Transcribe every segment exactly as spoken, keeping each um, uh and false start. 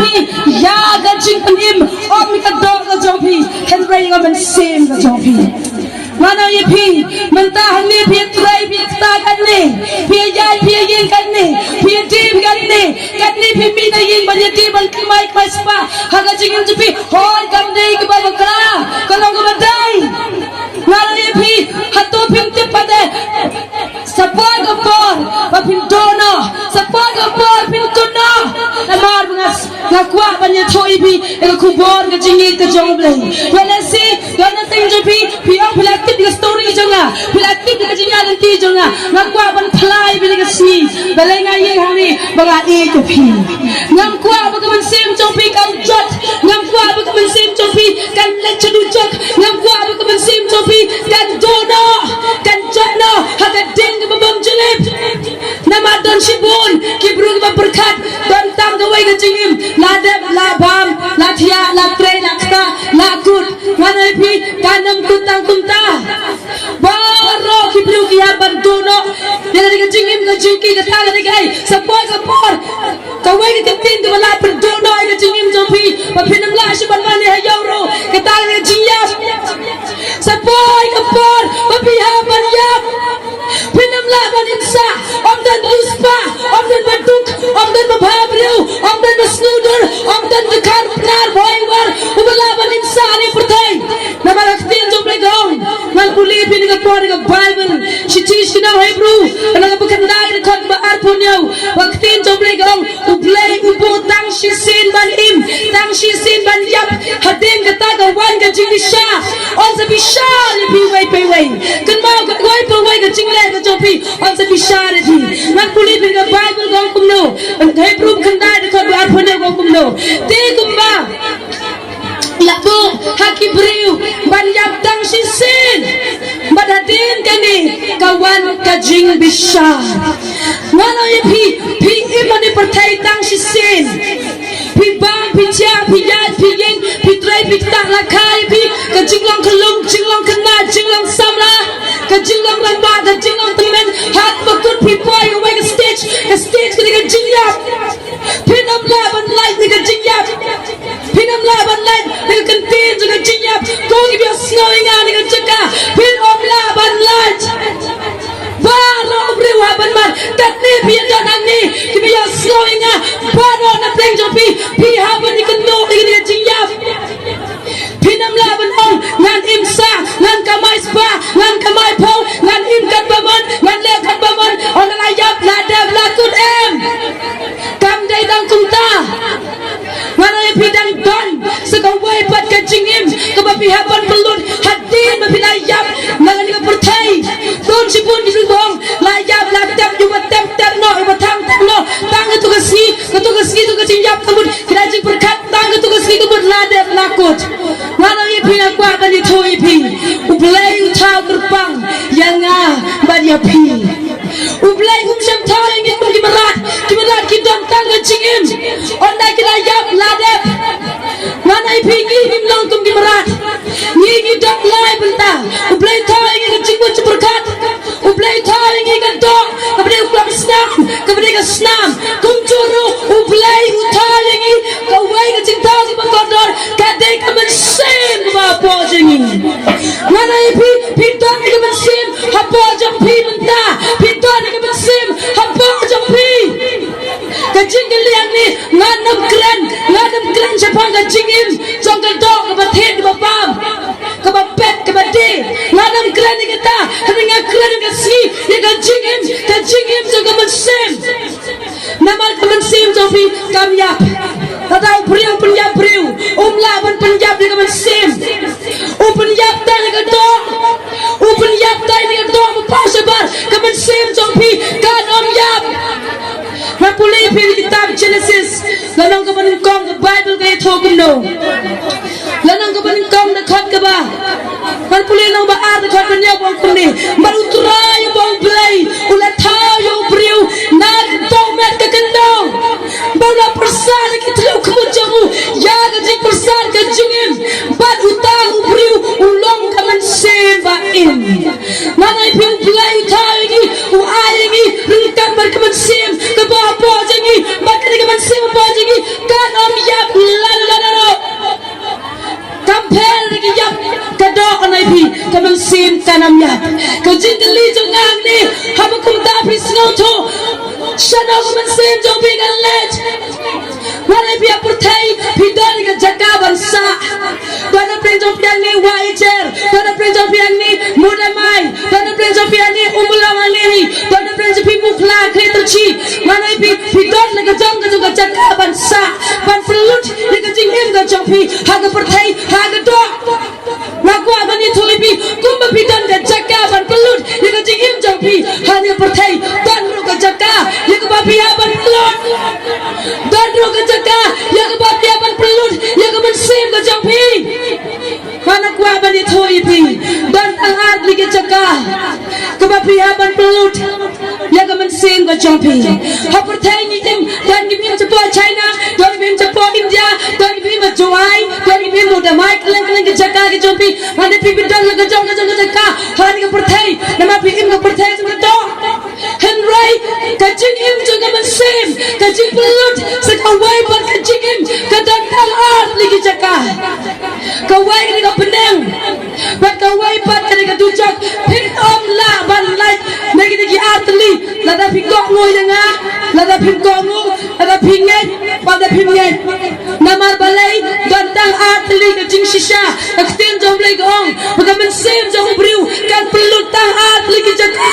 Phi ïa ka jingpynim ym ka doh ka jong phi, hynrei ka mynsiem ka jong phi. Ngan ong ïa phi, mynta hangne phi ïatrei, phi ïakta katne, phi ïaid, phi ïaïeng katne, phi ïadie, phi katne, katne phi mih na ïing ban ïadie ban kynmaw kynmaw spah ha ka jingim jong phi. Hooid, kam dei kaba bakla, ka long kaba dei. Ngan ong ïa phi, hato phim tip pat de? Sa poi ka por ba phin duh noh, sa poi ka por phin kut noh. Namar ba nga, nga kwah ban ïathuh ïa phi ïa ka khubor ka jingïeit ka jong U Blei. Ïa lehse ïa na teng jong phi, phi ong phi la tip ïa ka story jong nga, phi la tip ïa ka jingïaid lynti jong nga. Nga kwah ban phla ïa phi ïa ka sngi, balei nga ïeng hangne, ba nga ïeit ïa phi. Ngam kwah ba ka mynsiem jong phi kan jot, ngam kwah ba ka mynsiem jong phi kan leit sha dujok, ngam kwah ba ka mynsiem jong phi kan duh noh, kan jot noh ha ka ding kaba bym jylliew. Namar don shibun ki briew kiba pyrkhat, don tang kawei ka jingim, la dep, la bam, la thiah, la trei, la ktah, la kut. Ngan ong ïa phi, kan ym kut tang kumta. Baroh ki briew ki hap ban duh noh ïa ka jingim ka jong ki. Kata ka dei kaei? Sa poi ka por, kawei ka ktien kaba lah pynduh noh ïa ka jingim jong phi, ba phin ym lah shuh ban wan ha ïew ruh. Kata ka dei ka jingïap. Sa poi ka por ba phi hap ban ïap. Phin ym lah ban im sah. Ym don riewspah, ym don ba duk, ym don ba bha briew, ym don ba sngewdur, ym don ba khar pnar ba hoi war uba lah ban im sah ha kane ka pyrthei. Namar ka ktien jong U Blei ka ong, ngan pule ïa phi na ka por na ka Baibl, shithi sha ki nong Hebru, na ka bynta khyndai, dkhot ba arphew hynñiew, ba ka ktien jong U Blei ka ong, U Blei u buh tang shisien ban im, tang shisien ban ïap. Hadien kata ka wan ka jingbishar. Yn sa bishar ïa phi uwei pa uwei. Kynmaw, kawei pa uwei ka jingleh ka jong phi, yn sa bishar ïa phi. Ngan pule ïa phi na ka Baibl ka ong kumno. Hebru khyndai, dkhot ba arphew hynñiew ka ong kumno. Te kumba la buh ha ki briew ban ïap tang shisien, bad hadien kane ka wan ka jingbishar. Ngan ong ïa phi, phi im ha kane ka pyrthei tang shisien. Phi bam, phi thiah, phi ïaid, phi ïeng, phi trei, phi ktah, la kha ïa phi ka jinglong khyllung, jinglong khynnah, jinglong samla, ka jinglong rangbah, ka jinglong tymmen. Ha kaba kut phi poi ha kawei ka stage, ka stage ka dei ka jingïap. Phin ym lah ban lait na ka jingïap. Phin ym lah ban lait na ka kyntien jong ka jingïap. Ko kiba ïohsngew ïa nga na ka jaka, phin ym lah ban lait. Baroh briew hap ban mad. Katne phi ïa don hangne kiba ïohsngew ïa nga, baroh na pdeng jong phi, phi hap ban ïakynduh ïa ka jingïap. Phin ym lah ban ong, ngan im sah, ngan kamai spah, ngan kamai phew, ngan im katba mon, ngan leh katba mon. Ong la ïap, la dep, la kut, em. Kam dei tang kumta. Ngan ong ïa phi, dang don sa kawei pat ka jingim kaba phi hap ban pynlut hadien ba phi la ïap na kane ka pyrthei. Don shibun ki briew ba ong, la ïap, la tep, ïa ba tep, tep noh, ïa ba thang, thang noh. Tang kato ka sngi, kato ka sngi, kato ka jingïap ka mut. Ki la jingpyrkhat, tang kato ka sngi ka mut, la dep, la kut. Ngan ong ïa phi, nga kwah ban ïathuh ïa phi, U Blei u thaw kyrpang ïa nga bad ïa phi. U Blei um shym thaw ïa ngi kum ki mrad. Ki mrad ki don tang ka jingim. Ynda ki la ïap, la dep. Ngan ong ïa phi, ngi ngim long kum ki mrad. Ngi ngi don lai bynta. U Blei thaw ïa ngi ka jingmut jingpyrkhat. U Blei thaw ïa ngi ka doh kaba dei u khlem snam, kaba dei ka snam. Kumjuh ruh U Blei u thaw ïa ngi kawei ka jingthaw kaba kordor, ka dei ka mynsiem kaba hapoh jong ngi. Ngan ong ïa phi, phi don ïa ka mynsiem hapoh jong phi mynta. Phi don ïa ka mynsiem hapoh jong phi. Ka jingkylli hangne, ngan ym kren, ngan ym kren shaphang ka jingim jong ka doh kaba thied kaba bam, kaba pet kaba die. Ngan ym kren ïa kata, hynrei nga kren ïa ka sngi, ïa ka jingim, ka jingim jong ka mynsiem. Namar ka mynsiem jong phi kam ïap. Lada u briew u pynïap briew, um lah ban pynïap ïa ka mynsiem. U pynïap tang ïa ka doh. U pynïap tang ïa ka doh ba paw shabar, ka mynsiem jong phi kan ym ïap. Ngan pule ïa phi na kitab Genesis, lynnong kaba nyngkong, ka Baibl ka ïathuh kumno. Lynnong kaba nyngkong, dkhot kaba, ngan pule lynnong ba ar, dkhot ba hynñiew, ba ong kumne. Bad U Trai uba U Blei u la thaw ïa u briew na kynthau met ka khyndew, bad u la pyrsad ha ki thliew khmut jong u ïa ka jingpyrsad ka jingim. Bad uta u briew u long ka mynsiem ba im. Ngan ong ïa phi, U Blei u thaw ïa ngi, u ai ïa ngi ryngkat bad ka mynsiem kaba hapoh jong ngi. Bad kane ka mynsiem hapoh jong ngi kan Kam ïap lano lano ruh. Kam pher ki ïap ka doh, ngan ong ïa phi, ka mynsiem kan ym ïap. Ka jingkylli jong nga hangne, haba kumta phi sngewthuh, shano ka mynsiem jong phi kan leit? Ngan ong ïa phi, ha pyrthei phi don ka jaka ban sah. Don napdeng jong phi hangne Wah Ijer, don napdeng jong phi hangne Mudamai, don napdeng jong phi hangne Ummulong hangne hi, don napdeng jong phi Mukhla, Khliehtyrshi. Ngan ong ïa phi, phi don la ka jong ka jong ka jaka ban sah, ban pynlut ïa ka jingim ka jong phi ha ka pyrthei, ha ka doh. Nga kwah ban ïathuh ïa phi, kumba phi don ka jaka ban pynlut ïa ka jingim jong phi ha ka pyrthei, don ruh ka jaka ïa kaba phi hap ban pynlut. Don ruh ka jaka ïa kaba phi hap ban pynlut ïa ka mynsiem ka jong phi. Nga kwah ban ïathuh ïa phi, don tang ar tylli ki jaka kaba phi hap ban pynlut ïa ka mynsiem ka jong phi. Ha pyrthei ngi im, don kiba im shapoh China, don kiba im shapoh India, don kiba im ha Jowai, don kiba im Mudamai, kylleng kylleng ki jaka ki jong phi. Hynrei phi, phi don la ka jong ka jong ka jaka ha kane ka pyrthei, namar phi im ha ka pyrthei jong ka doh. Hynrei ka jingim jong ka mynsiem, ka jingpynlut sa kawei pat ka jingim, ka don tang ar tylli ki jaka. Kawei ka dei ka bneng, bad kawei pat ka dei ka dujok. Phin ym lah ban lait na kine ki ar tylli, lada phi kohnguh ïa nga, lada phim kohnguh, lada phi ngeit, lada phim ngeit. Namar balei? Don tang ar tylli. Ka jingshisha, ka ktien jong U Blei ka ong ba ka mynsiem jong u briew kan pynlut tang ar tylli ki jaka.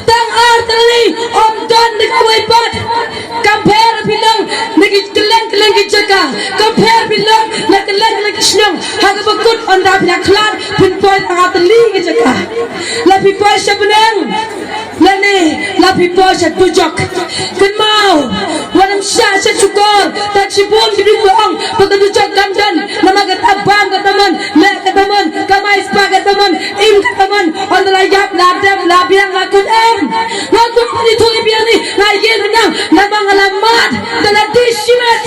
Tang ar tylli, ym don na kawei pat. Kam pher phi long na ki kylleng kylleng ki jaka, kam pher phi long na kylleng kylleng ki shnong. Ha kaba kut, ynda phi la khlad, phin poi tang ar tylli ki jaka. La phi poi sha bneng, lane la phi poi sha dujok. Kynmaw, wat nym shah sha shukor. Tang shibun ki briew ki ong ba ka dujok kam don, namar kata bam kata mon, leh kata mon, kamai spah kata mon, im kata mon. Ynda la ïap, la dem, la biang, la kut, em. Nga kwah ban ïathuh ïa phi hangne, nga ïeng khnang namar nga la mad da lade shimet.